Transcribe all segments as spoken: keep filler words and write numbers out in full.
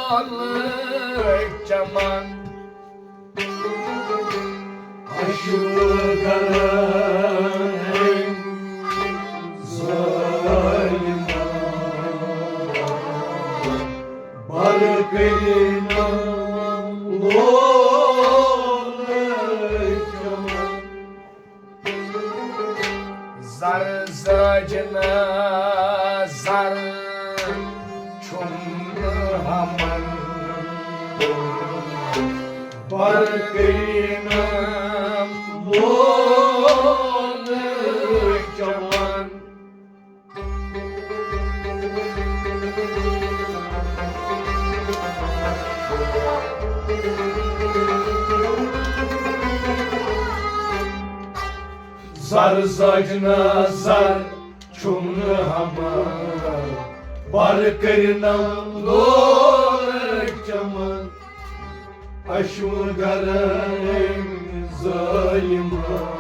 لالہٕ چمن۔ اشوٕ گرن ظٲلمن، بر کٔرِنم لولہٕ چمن۔ زر زٲج نہٕ زر چھُم نہٕ ہمن، بر کٔرِنم لولہٕ چمن۔ زر زٲج نہٕ زر چھُم نہٕ ہمن، بر کٔرِنم لولہٕ چمن۔ اشوٕ گرن ظٲلمن۔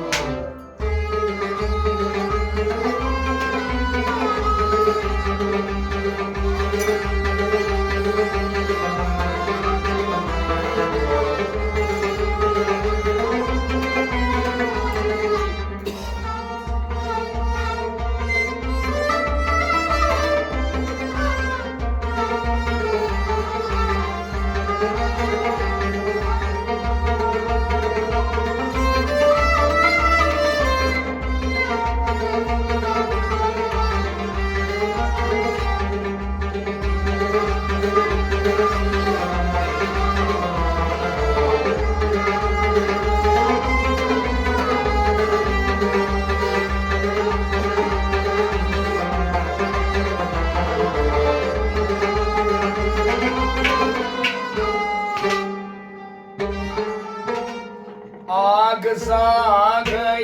آگ زاگے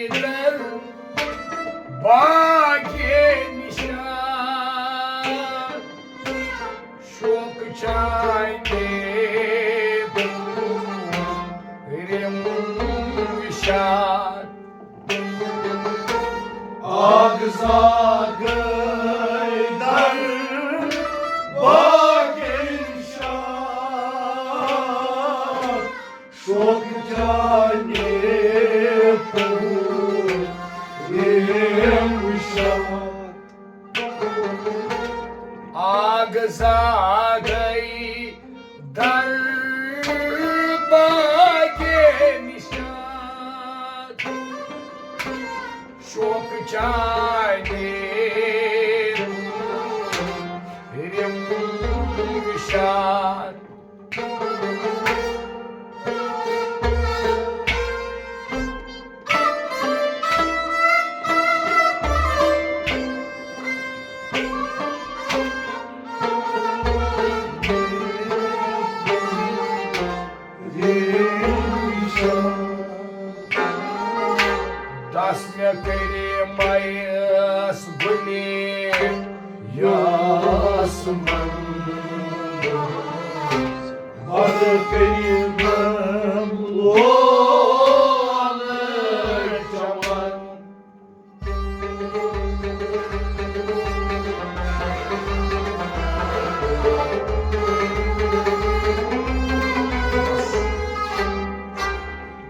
در باگے نشان، شوق چانے ریم وشان۔ آگ زاگے در باگے نشان، شوق چانے پھول ریم وشان۔ آگ زاگے در باگے نشان، شوق چانے ریم وشان۔ دس مےٚ کٔرمس گُلہِ یاسمن، بر کٔرِنم لولہٕ چمن۔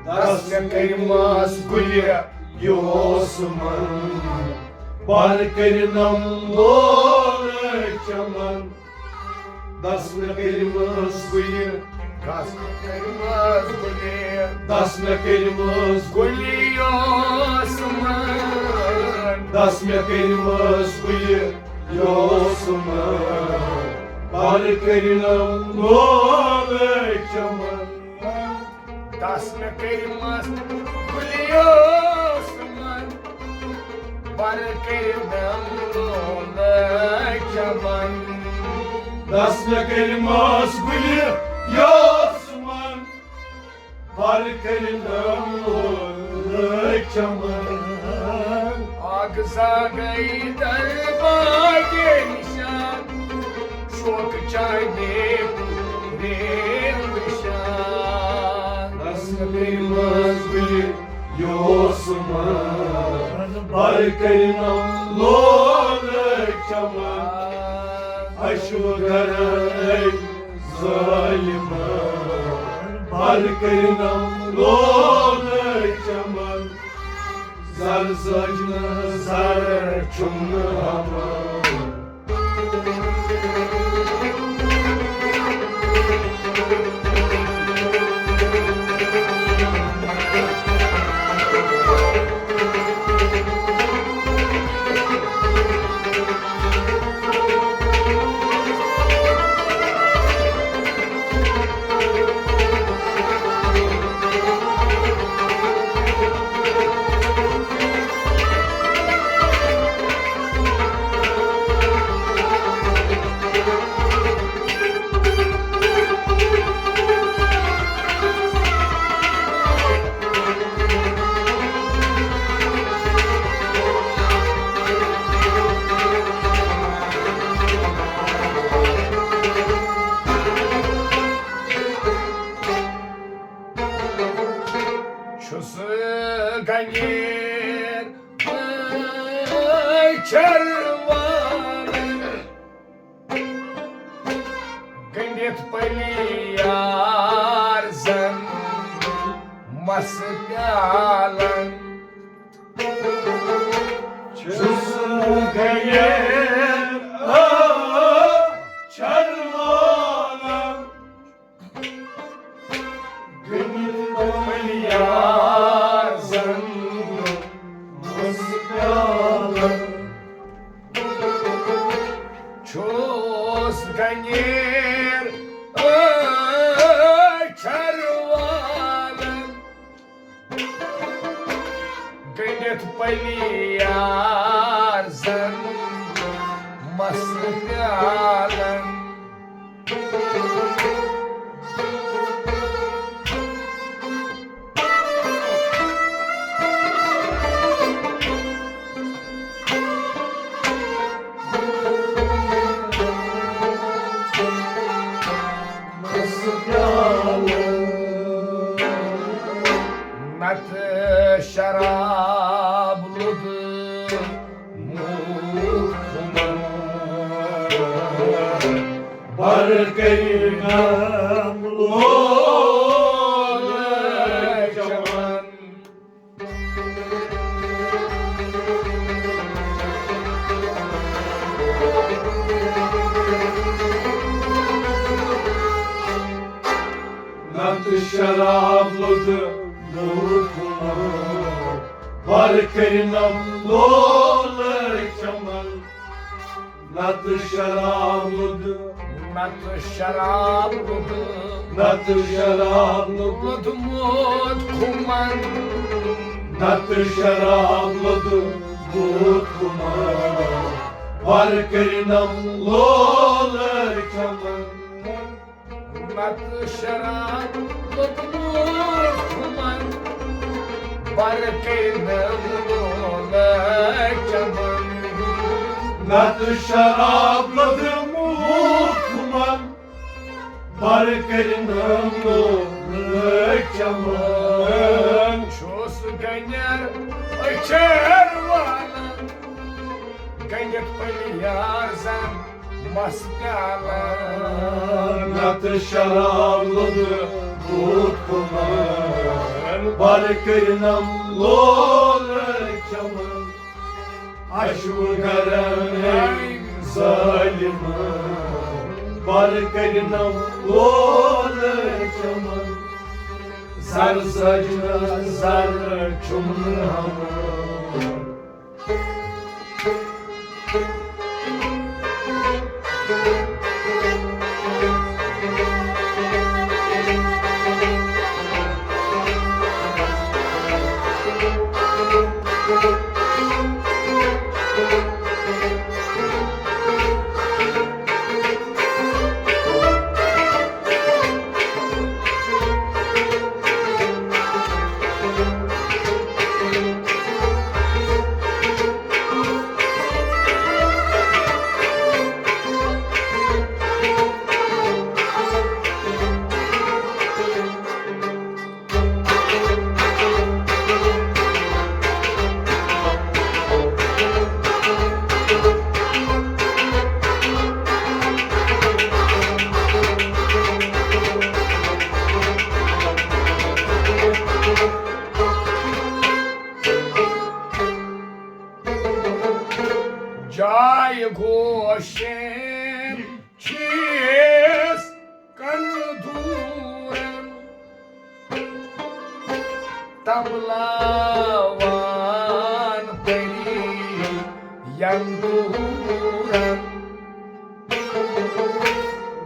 دس مےٚ کٔرمس گُلہِ یاسمن، بر کٔرِنم لولہٕ چمن۔ دس مےٚ کٔرمس گُلہِ، دس مےٚ کٔرمس گُلہِ، دس مےٚ کٔرمس گُلہِ یاسمن۔ دس مےٚ کٔرمس گُلہِ یاسمن، بر کٔرِنم لولہٕ چمن۔ دس مےٚ کٔرمس گُلہِ یاسمن، بر کٔرِنم لولہٕ چمن۔ دس مےٚ کٔرمس گُلہِ یاسمن، بر کٔرِنم لولہٕ چمن۔ آگ زاگے در باگے نشان، شوق چانے ریم وشان۔ دس مےٚ کٔرمس گُلہِ یاسمن، بر کٔرِنم لولہٕ چمن۔ اشو گرن ظالمن، بر کٔرِنم لولہٕ چمن، زر سجنہٕ زر چھُم نہٕ ہمن۔ چھُس گنیر چروان، گٔنٛڈِتھ پٔلی یار زن مس پیالن۔ چھُس گنیر چروان، گٔنٛڈِتھ پٔلی یار زن مس پیالن۔ چھُس گنیر چروان، گٔنٛڈِتھ پٔلی یار زن مس پیالن۔ نتہٕ شراب لوٚد موٗٹھ کُمن، بر کٔرِنم لولہٕ چمن۔ نتہٕ شراب لوٚد موٗٹھ کُمن، بر کٔرِنم لولہٕ چمن۔ نتہٕ شراب لوٚد، نتہٕ شراب لوٚد، نتہٕ شراب لوٚد، لوٚدمُت کُمن۔ نتہٕ شراب لوٚد موٗٹھ کُمن، بر کٔرِنم لولہٕ چمن۔ نتہٕ شراب لوٚدمُت کُمن، بر کٔرِنم لولہٕ چمن۔ نتہٕ شراب لوٚدمُت کُمن، بر کٔرِنم لولہٕ چمن۔ چھُس گنیر چروان، گٔنٛڈِتھ پٔلی یار زن مس پیالن۔ نتہٕ شراب لوٚد موٗٹھ کُمن، بر کٔرِنم لولہٕ چمن۔ اشو گرن ظالمن، بر کٔرِنم لولہٕ چمن۔ زر سجنہٕ زر چھُم نہٕ ہمن۔ پوشن چھِس کن دورن، تملاوان پری ین دورن۔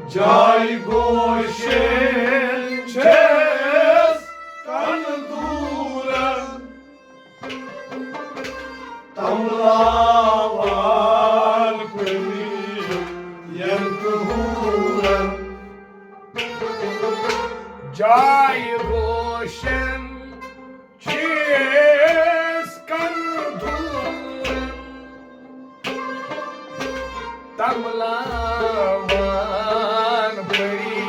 جاے گوشن چھِس کن دورن، تملاوان پری ین دورن۔ جاے گوشن چھِس کن دورن، تملاوان پری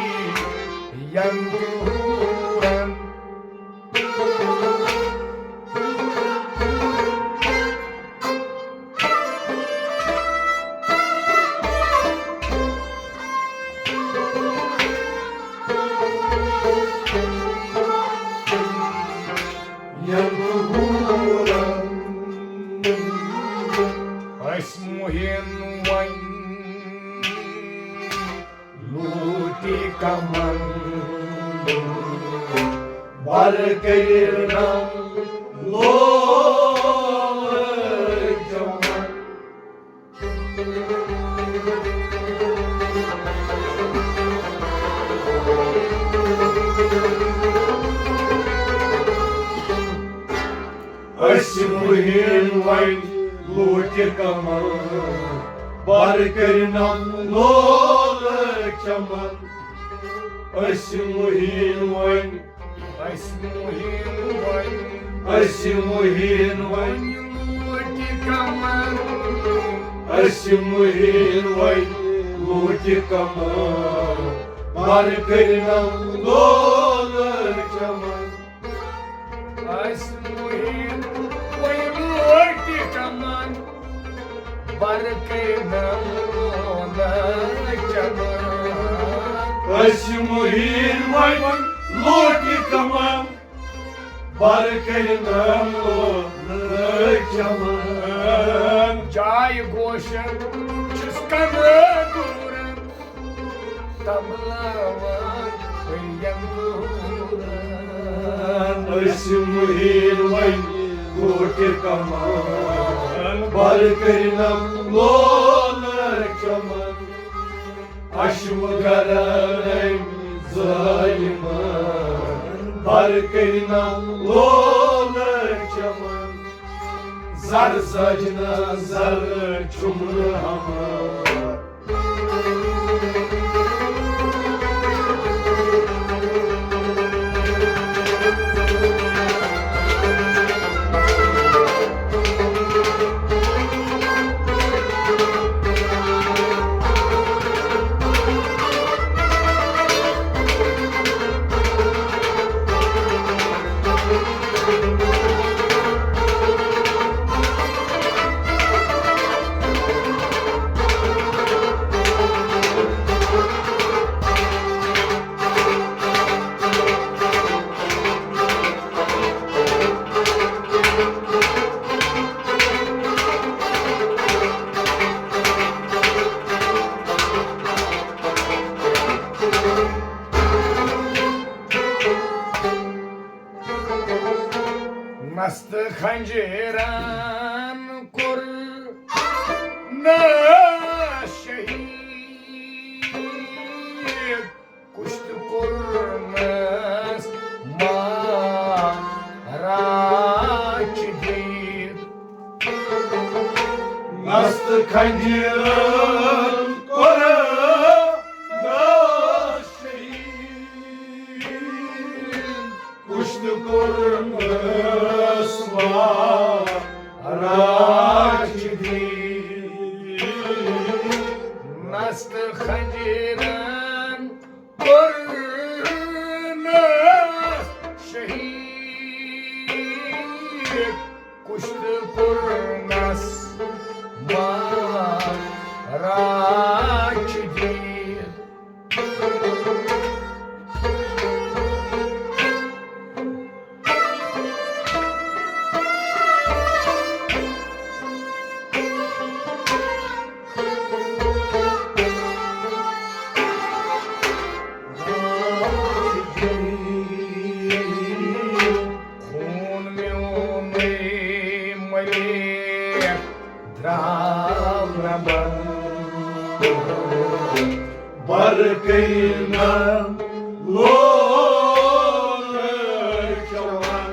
ین دورن۔ أسۍ مُہِن وۄنۍ لوٗٹہِ کمن، بر کٔرِنم لول چمن۔ أسۍ مُہِن وۄنۍ لوٗٹہِ کمن، بر کٔرِنم لول چمن۔ أسۍ مُہِن وۄنۍ، أسۍ مُہِن وۄنۍ، أسۍ مُہِن وۄنۍ لوٗٹہِ کمن۔ أسۍ مُہِن وۄنۍ لوٗٹہِ کمن، بر کٔرِنم لول چمن۔ أسۍ مُہِن وۄنۍ لوٗٹہِ کمن، بر کٔرِنم لول چمن۔ أسۍ مُہِن وۄنۍ لوٗٹہِ کمن، بر کٔرِنم لول چمن۔ جاے گوشن چھِس کن دورن، تملاوان پری ین دورن۔ أسۍ مُہِن وۄنۍ لوٗٹہِ کمن، بر کٔرِنم لول چمن۔ اشوٕ گرن أمۍ ظٲلمن، بر کٔرِنم لول چمن۔ زر سجنہ زر چھُم نہٕ ہمار۔ نستہٕ خنجرن کوٚر نہٕ شہید، کُشتہٕ کوٚرنس مارا چدید۔ نستہٕ خنجرن کوٚر نہٕ شہید، کُشتہٕ کوٚرنس مارا چدید۔ نستہٕ خنجرن کوٚرنس شہید، کُشتہٕ کوٚرنس مارا چدید۔ بر کٔرِنم لولہٕ چمن۔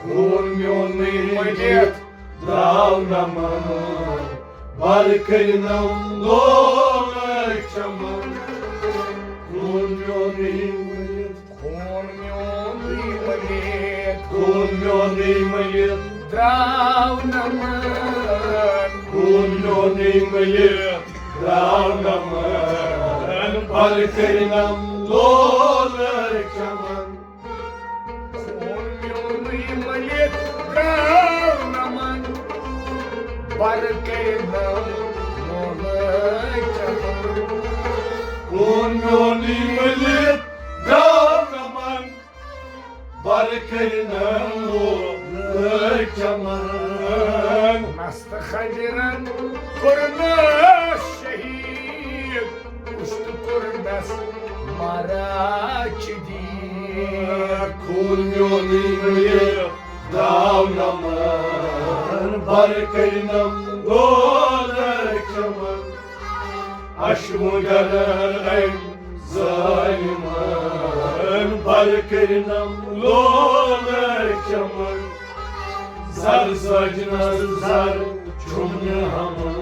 خوٗن میونُے مٔلِتھ درٛاو نمن، بر کٔرِنم لولہٕ چمن۔ خوٗن میونُے مٔلِتھ، خوٗن میونُے مٔلِتھ، خوٗن میونُے مٔلِتھ درٛاو نمن۔ خوٗن میونُے مٔلِتھ درٛاو نمن، بر کٔرِنم لولہٕ چمن۔ خوٗن میونُے مٔلِتھ درٛاو نمن، بر کٔرِنم لولہٕ چمن۔ خوٗن میونُے مٔلِتھ درٛاو نمن، بر کٔرِنم لولہٕ چمن۔ نستہٕ خنجرن کوٚرنس شہید، پُشت کوٚرنس مارا چدی۔ خوٗن میونُے مٔلِتھ درٛاو نمن، بر کٔرِنم لولہٕ چمن۔ اشمُجرن أمۍ ظٲلمن، بر کٔرِنم لولہٕ چمن۔ زر سجنس زر چھُم نہٕ ہمان۔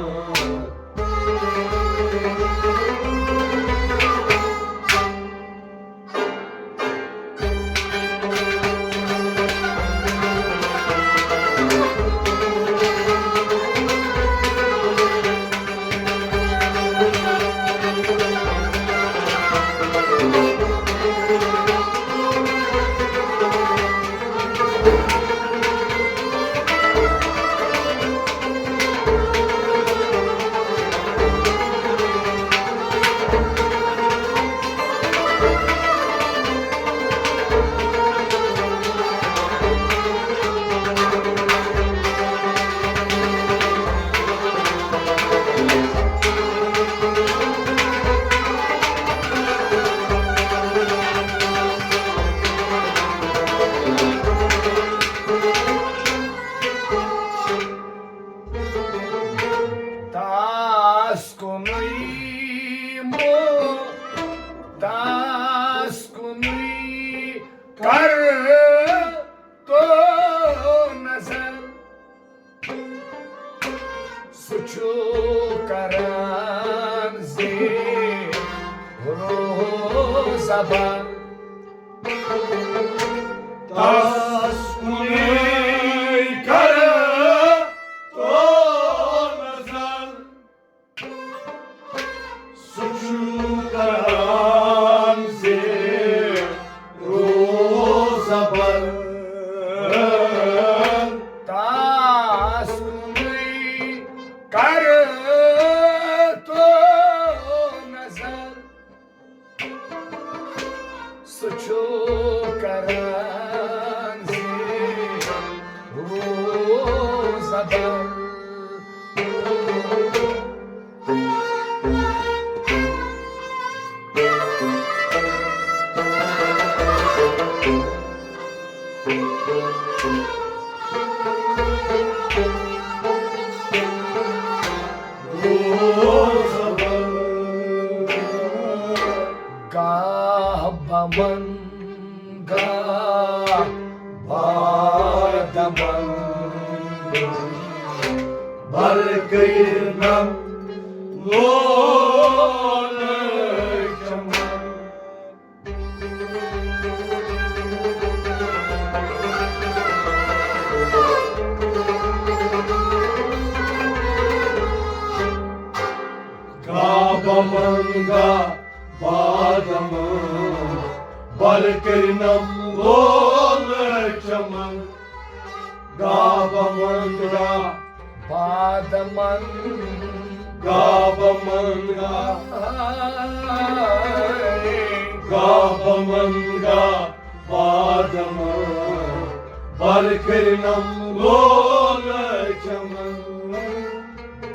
تاس کُنُے مو، تاس کُنُے کر تو نظر۔ سُہ چھُ کران زِ روزہ بر۔ تس کُنُے کر تو نظر۔ سُہ چھُ کران زِ روزہ بر۔ تس کُنُے کر تو نظر۔ سُہ چھُ کران زِ روزہ بر۔ گاہ بمن گاہ بادمن، بر کٔرِنم لولہٕ چمن۔ گاہ بمن گاہ بادمن، بر کٔرِنم لولہٕ چمن۔ گاہ بمن گاہ بادمن، گاہ بمن گاہ، گاہ بمن گاہ بادمن، بر کٔرِنم لولہٕ چمن۔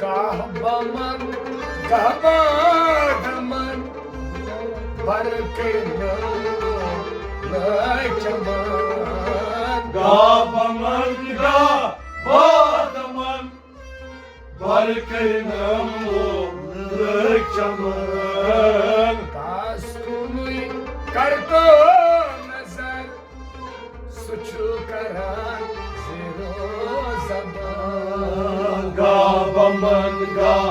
گاہ بمن گاہ بادمن، بر کٔرِنم چمن۔ گاہ بمن گاہ بادمن، بر کٔرِنم لولہٕ چمن۔ تس کُنُے کرتو نظر، سُہ چھُ کران زیٖرو زبان۔ گاہ بمن گاہ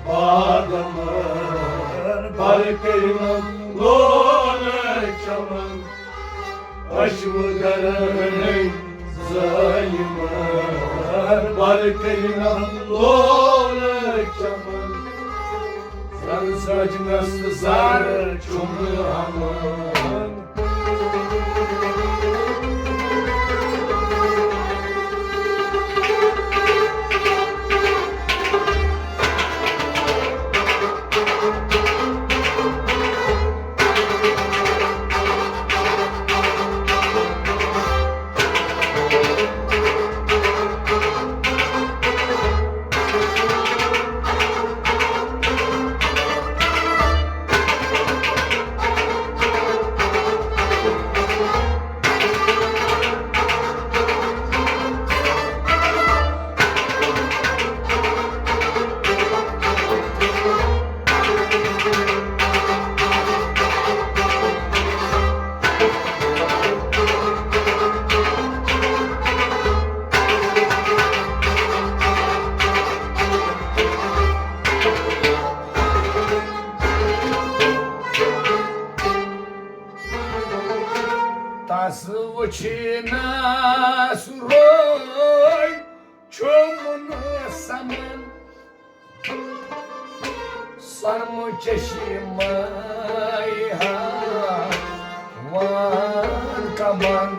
بادمن، بر کٔرِنم لولہٕ چمن۔ اشوٕ گرن ظٲلمن، بر کٔرِنم لولہٕ چمن۔ زن سجنس زر چھُم ہمن۔ تس وٕچھنس روے چھُم نہٕ سمن۔ سۄرمہٕ چشمے ہاوان کمن۔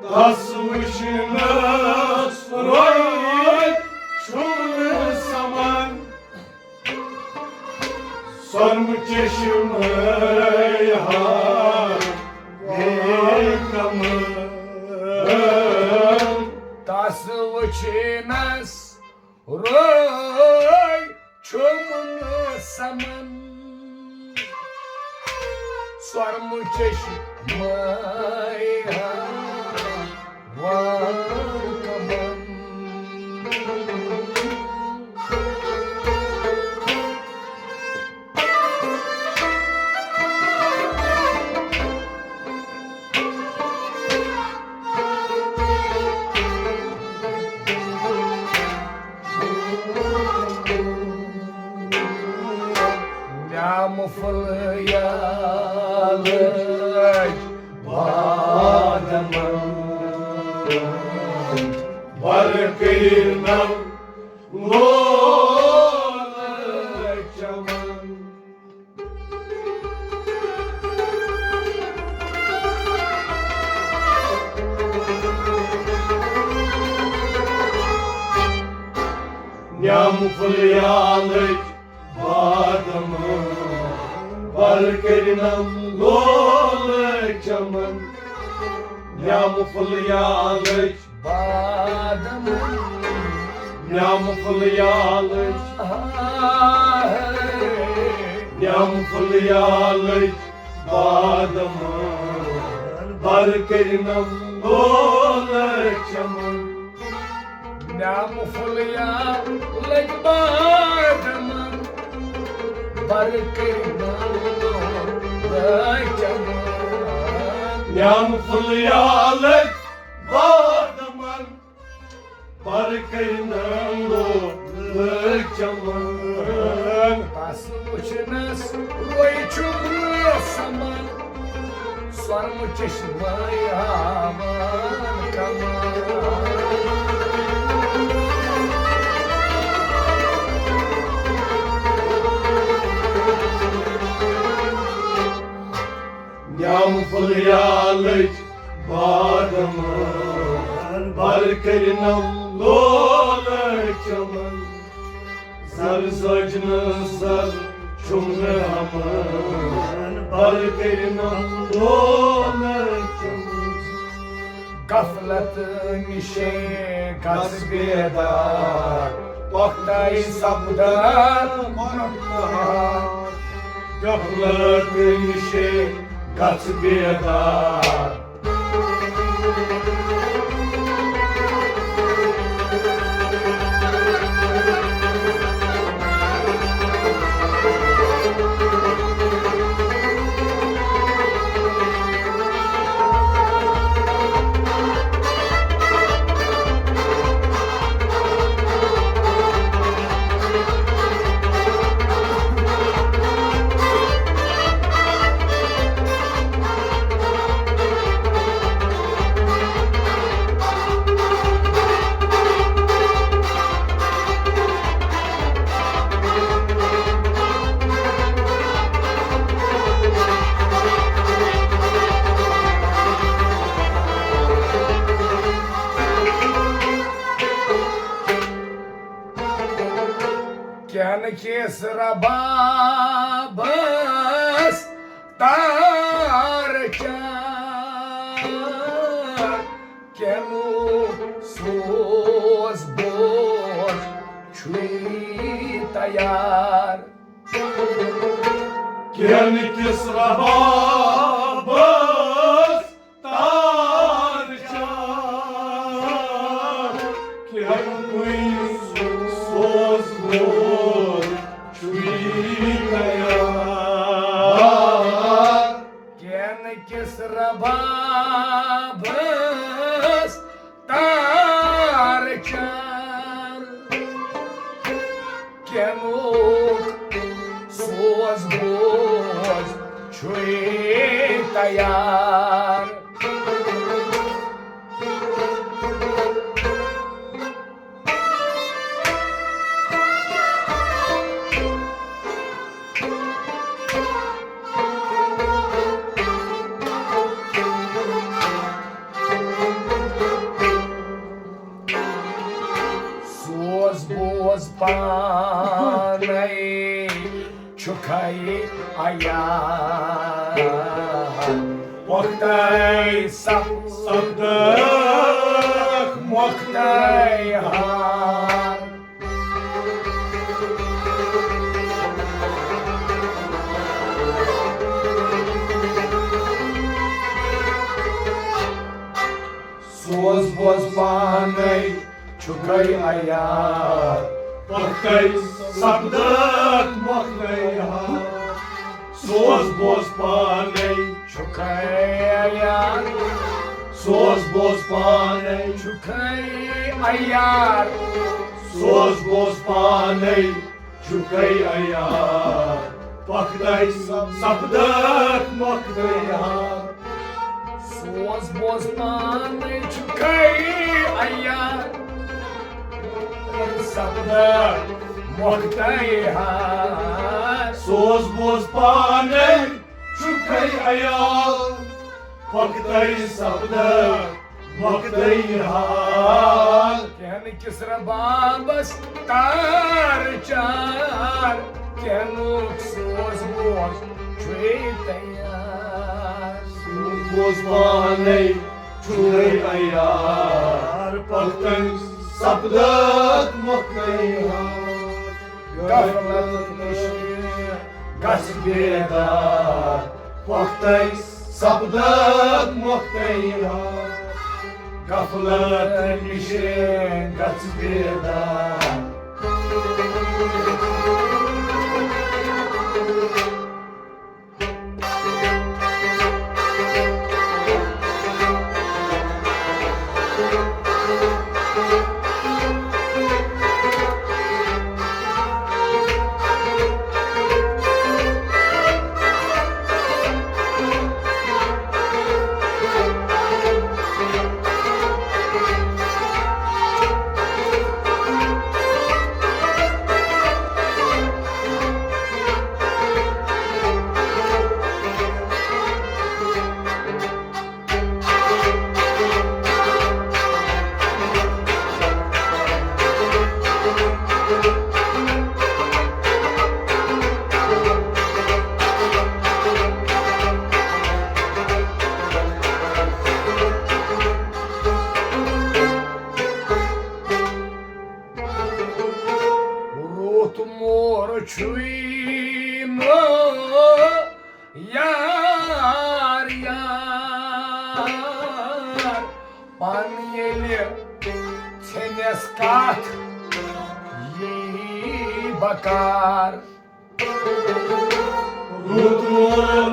تس وٕچھنس روے چھُم نہٕ سمن۔ سۄرمہٕ چشمے ہاوان کمن۔ تس وٕچھنس روے چھُم نہٕ سمن۔ سۄرمہٕ چشمے ہاوان کمن۔ نعم فلیالج بادمن، بر کٔرِنم لولہٕ چمن۔ نعم فلیالج بادمن، بر کٔرِنم لولہٕ چمن۔ نعم فلیالج بادمن۔ نعم فلیالج۔ نعم فلیالج بادمن، بر کٔرِنم لولہٕ چمن۔ نعم فلیالج بادمن، بر کٔرِنم لولہٕ چمن۔ نعم فلیالج بادمن، بر کٔرِنم لولہٕ چمن۔ تس وٕچھنس روے چھُم نہٕ سمن۔ سۄرمہٕ چشمے ہاوان کمن۔ نعم فلیالج بادمن، بر کٔرِنم لولہٕ چمن۔ زر سجنس زر چھُم نہٕ ہمن، بر کٔرِنم لولہٕ چمن۔ غفلت نِشے گژھ بیدار، پۄختَے سپدن۔ غفلت نِشے گژھ بیدار۔ کین کِس ربابس تار چار، کینُک سوز بوز چھُے تیار۔ کین کِس ربابس تار چار، کینُک سوز بوز چھُے تیار۔ کین کِس ربابس تار چار، کینُک سوز بوز چھُے تیار۔ سوز بوز پانے چھُکھے عیار، پۄختَے سپ-، سپدکھ مۄختَے ہار۔ سوز بوز پانے چھُکھے عیار، پۄختَے سپدکھ مۄختَے ہار۔ سوز بوز پانے چھُکھے عیار، سوز بوز پانے چھُکھے عیار، سوز بوز پانے چھُکھے عیار، پۄختَے سپدکھ مۄختَے ہار۔ سوز بوز پانے چھُکھے عیار، سپدکھ مۄختَے ہار۔ سوز بوز پانے چھُکھے عیار، پۄختَے سپدکھ مۄختَے ہار۔ کین کِس ربابس تار چار، کینُک سوز بوز چھُے تیار۔ سوز بوز پانے چھُے عیار، پۄختَے سپدکھ مۄختَے ہار۔ غفلت نِش گژھ بیدار، پۄختَے سپدکھ مۄختَے ہار۔ غفلت نِش گژھ بیدار۔ روٚت مور چھُے نہٕ یار یار، پن ییٚلہِ ژھیٚنٮ۪س کتھ یی بکار۔ رُت مول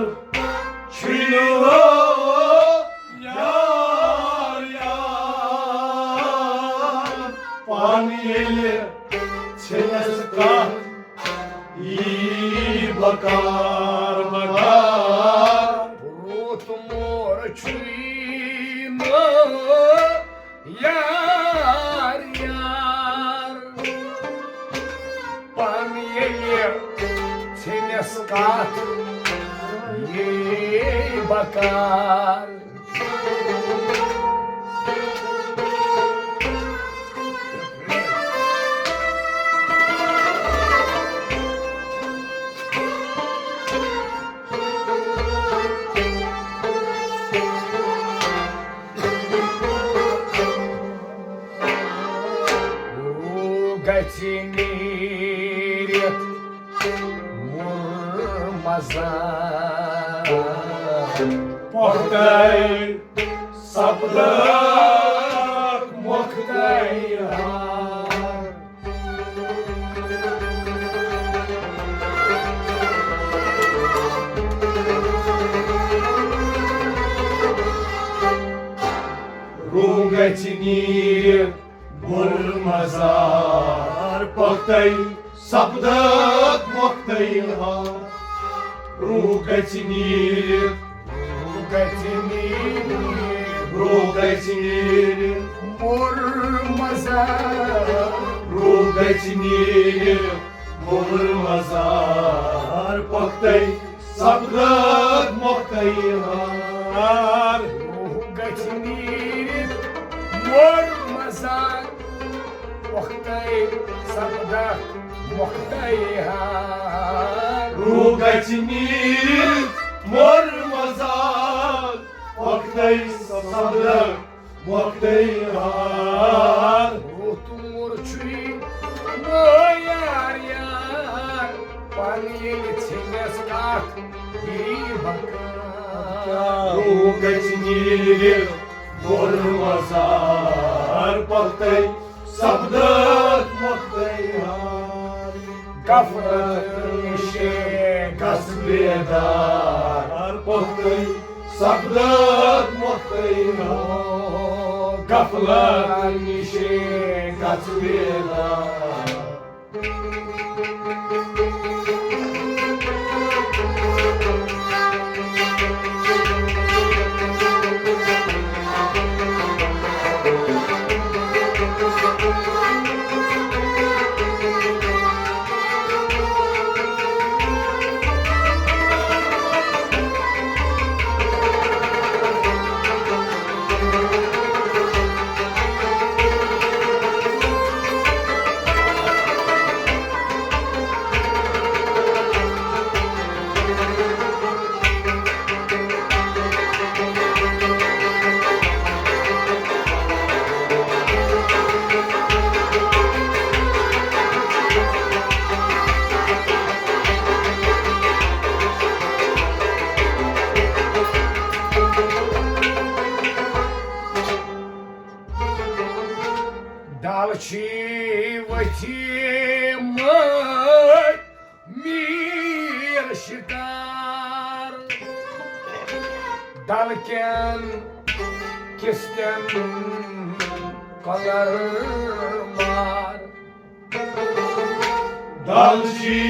چھُے نہٕ یار، یار، پن ییٚلہِ ژھیٚنٮ۪س کتھ یی بکار، بکار۔ رُت مول چھُے نہٕ یار، یار، پن ییٚلہِ ژھیٚنٮ۪س کتھ یی بکار۔ روح گژھِ نیٖرِتھ مُر مزار۔ پۄختَے سپدَکھ مۄختَے ہار۔ روح گژھِ نیٖرِتھ مُر مزار، پۄختَے سپدَکھ مۄختَے ہار۔ روح گژھِ نیٖرِتھ، روح گژھِ نیٖرِتھ، روح گژھِ نیٖرِتھ مُر مزار۔ روح گژھِ نیٖرِتھ مُر مزار، پۄختَے سپدَکھ مۄختَے ہار۔ روح گژھِ نیٖرِتھ مُر مزار، پۄختَے سپدَکھ مۄختَے ہار۔ روح گژھِ نیٖرِتھ مُر مزار، پۄختَے سپدَکھ مۄختَے ہار۔ روح تہٕ مُر چھُے نہٕ یار، یار، پن ییٚلہِ ژھیٚنٮ۪س کتھ یی بکار۔ روح گژھِ نیٖرِتھ مُر مزار، پۄختَے سپدَکھ مۄختَے ہار۔ غفلت نِشے گژھ بیدار، پۄختَے سپدَکھ مۄختَے ہار۔ غفلت نِشے گژھ بیدار۔ ڈل چھی ؤتھمٕتۍ میٖر شِکار۔ ڈل کٮ۪ن کِستٮ۪ن کۄلر مار۔ ڈل چھی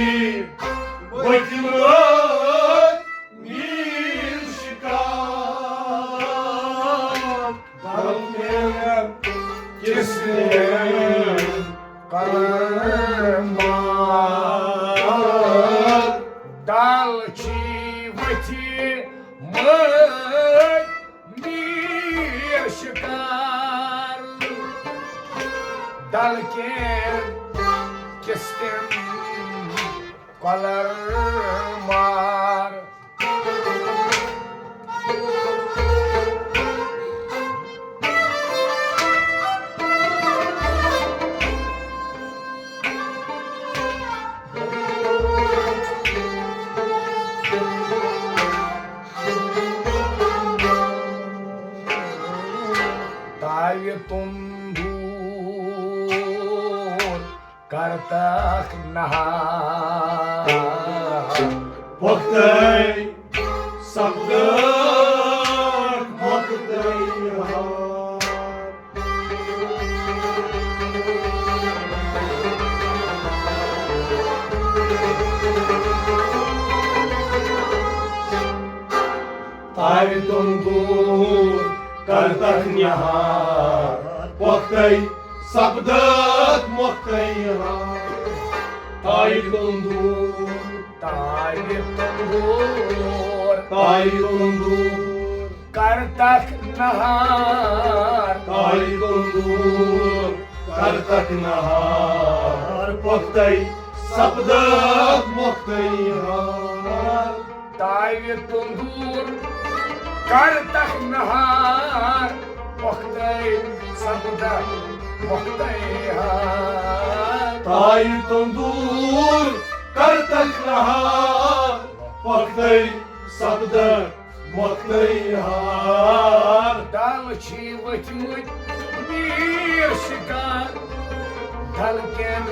ؤتھمٕتۍ میٖر شِکار۔ ڈل کٮ۪ن کِستٮ۪ن کۄلر مار۔ ڈل چھی ؤتھمٕتۍ میٖر شِکار۔ ڈل کٮ۪ن کِستٮ۪ن کۄلر مار۔ تُندوٗر کرتکھ نہار۔ پۄختَے سپدکھ مۄختَے ہار۔ تاوِ تُندوٗر کرتکھ نہار، پۄختَے سپدکھ مۄختَے ہار۔ تاوِ تُندوٗر، تاوِ تُندوٗر، تاوِ تُندوٗر کرتکھ نہار۔ تاوِ تُندوٗر کرتکھ نہار، پۄختَے سپدکھ مۄختَے ہار۔ تاوِ تُندوٗر کرتکھ نہار، پۄختَے سپدکھ مۄختَے ہار۔ تاوِ تُندوٗر کرتکھ نہار، پۄختَے سپدکھ مۄختَے ہار۔ ڈل چھی ؤتھمٕتۍ میٖر شِکار، ڈل کٮ۪ن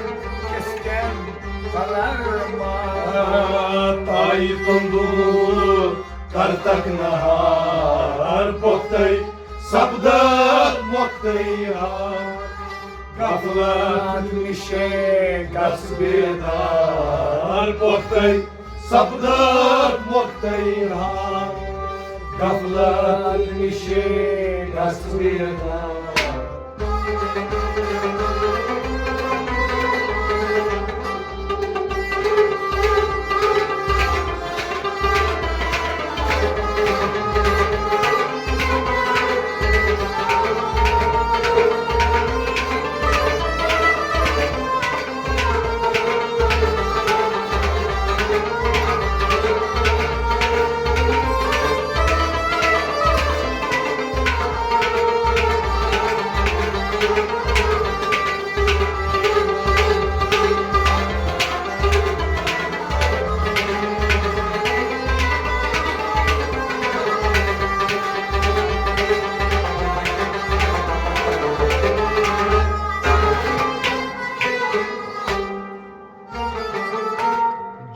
کِستٮ۪ن پلر مار۔ تاوِ تُندوٗر کرتکھ نہار، پۄختَے سپدکھ مۄختَے ہار۔ غفلت نِشے گژھ بیدار، پۄختَے سپدکھ مۄختَے ہار۔ غفلت نِشے گژھ بیدار۔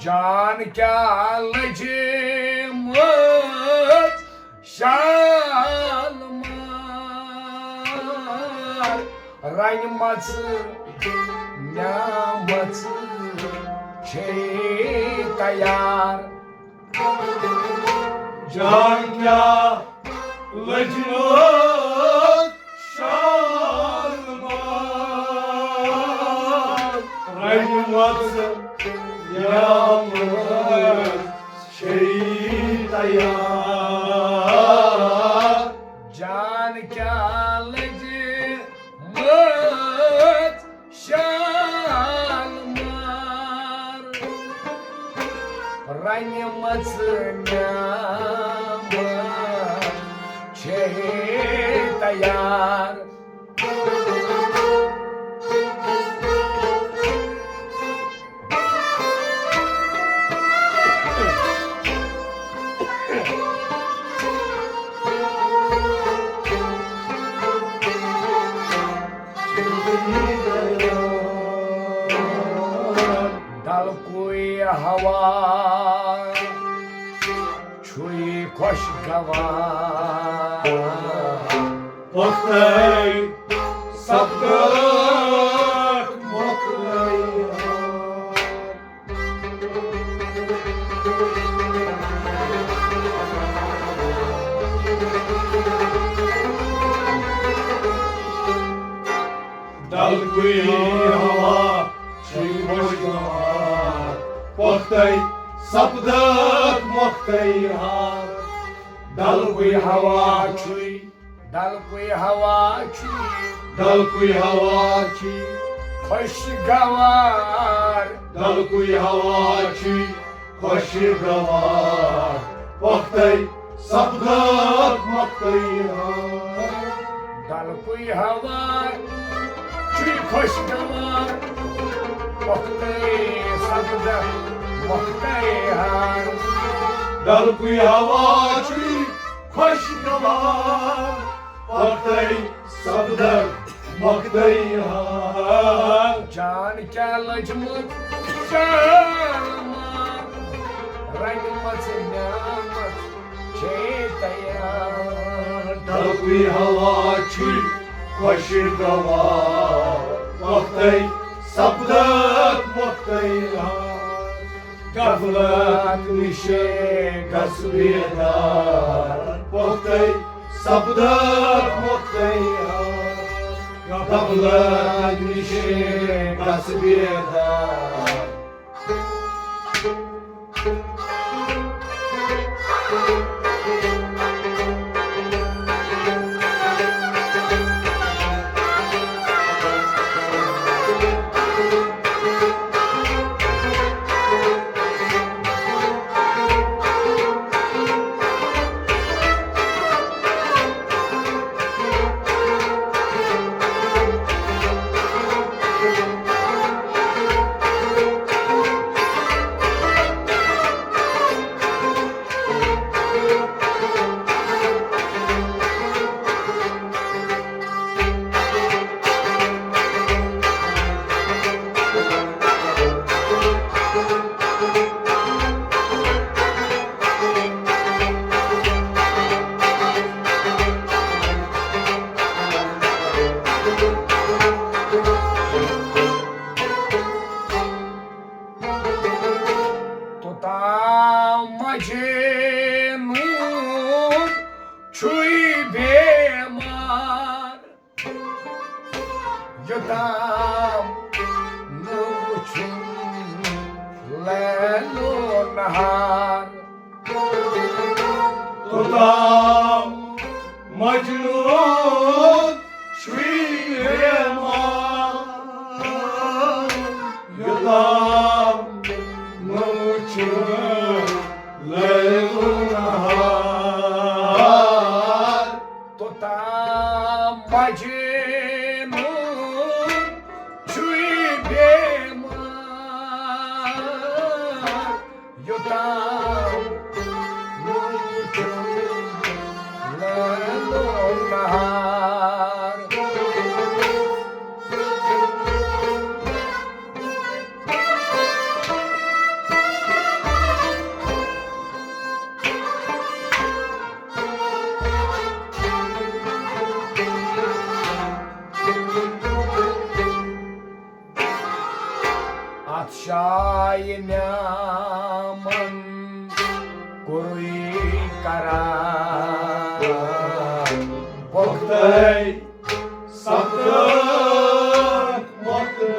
جان کیٛاہ لٔجمٕژ شالمار، رنہِ مژ نیامٕژ چھے تیار۔ جان کیٛاہ لٔجمٕژ شالمار، رنہِ مژ نیامٕژ چھے تیار۔ جان کیٛاہ لٔجمٕژ شالمار، رنہِ مژ نیامٕژ چھے تیار۔ ڈلکُے ہوا چھُے خۄشگوار۔ پۄختَے سپدکھ مۄختَے ہار۔ ڈلکُے ہوا چھُے خۄشگوار، پۄختَے سپدکھ مۄختَے ہار۔ ڈلکُے ہوا چھُے، ڈلکُے ہوا چھُے، ڈلکُے ہوا چھُے خۄشگوار۔ ڈلکُے ہوا چھُے خۄشگوار، پۄختَے سپدکھ مۄختَے ہار۔ ڈلکُے ہوا چھُے خۄشگوار، پۄختَے سپدکھ مۄختَے ہار۔ ڈلکُے ہوا چھُے خۄشگوار، پۄختَے سپدکھ مۄختٕے ہار۔ جان کیٛاہ لٔجمٕژ شالمار، رنگمژ نعمت چھے تیار۔ تلپی ہوا چھُے خۄشگوار، مۄختٕے سپدکھ مۄختٕے ہار۔ غفلت نِشے گژھ بیدار، مۄختٕے سپدکھ مۄختٕے ہار۔ غفلت نِشے گژھ بیدار۔ توٚتام مجنون چھُے بیمار، یوٚتام نہٕ وُچھُن لیل و نہار۔ توٚتام مجنون چھُے بیمار، یوٚتام نہٕ وُچھُن لیل و نہار۔ توٚتام مجنون چھُے بیمار، یوٚتام نہٕ وُچھُن لیل و نہار۔ اتھ شاہہِ نیامن کوٚرُے قرار، مۄختٕے سپدکھ مۄختٕے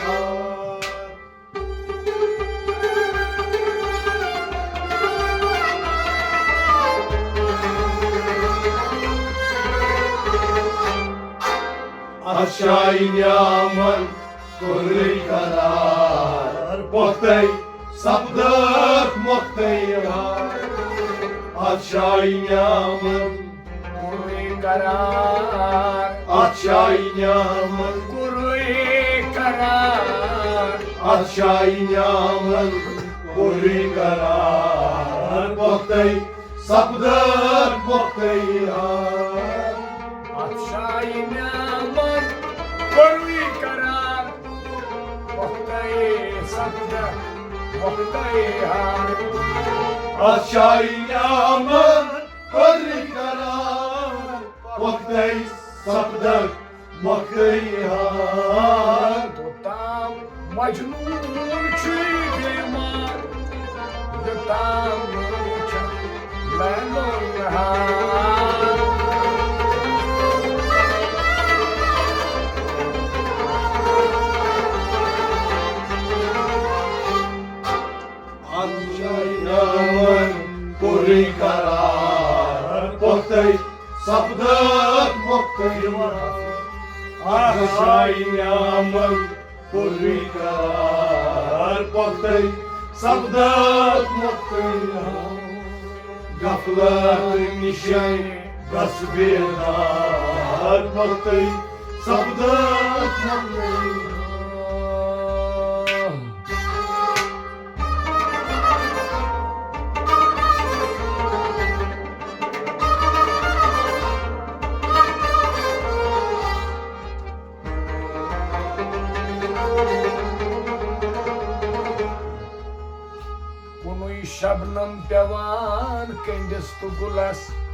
ہار۔ اتھ شاہہِ نیامن کوٚرُے قرار، مۄختٕے سپدکھ مۄختٕے ہار۔ اتھ شاہہِ نیامن کوٚرُے قرار، اتھ شاہہِ نیامن کوٚرُے قرار۔ اتھ شاہہِ نیامن کوٚرُے قرار، مۄختٕے سپدکھ مۄختٕے ہار۔ اتھ شاہہِ نیامن کوٚرُے قرار، مۄختٕے سپدکھ مۄختٕے ہار۔ اتھ شاہہِ نیامن کوٚرُے قرار، مۄختٕے سپدکھ مۄختٕے ہار۔ توٚتام مجنون چھُے بیمار، یوٚتام نہٕ وُچھُن لیل و نہار۔ اتھ شاہہِ نیامن کوٚرُے قرار، مۄختٕے سپدکھ مۄختٕے ہار۔ اتھ شاہہِ نیامن کوٚرُے قرار، مۄختٕے سپدکھ مۄختٕے ہار۔ غفلت نِشے گژھ بیدار، مۄختٕے سپدکھ مۄختٕے ہار۔ شبنم پیوان کنڈِس تہٕ گُلس۔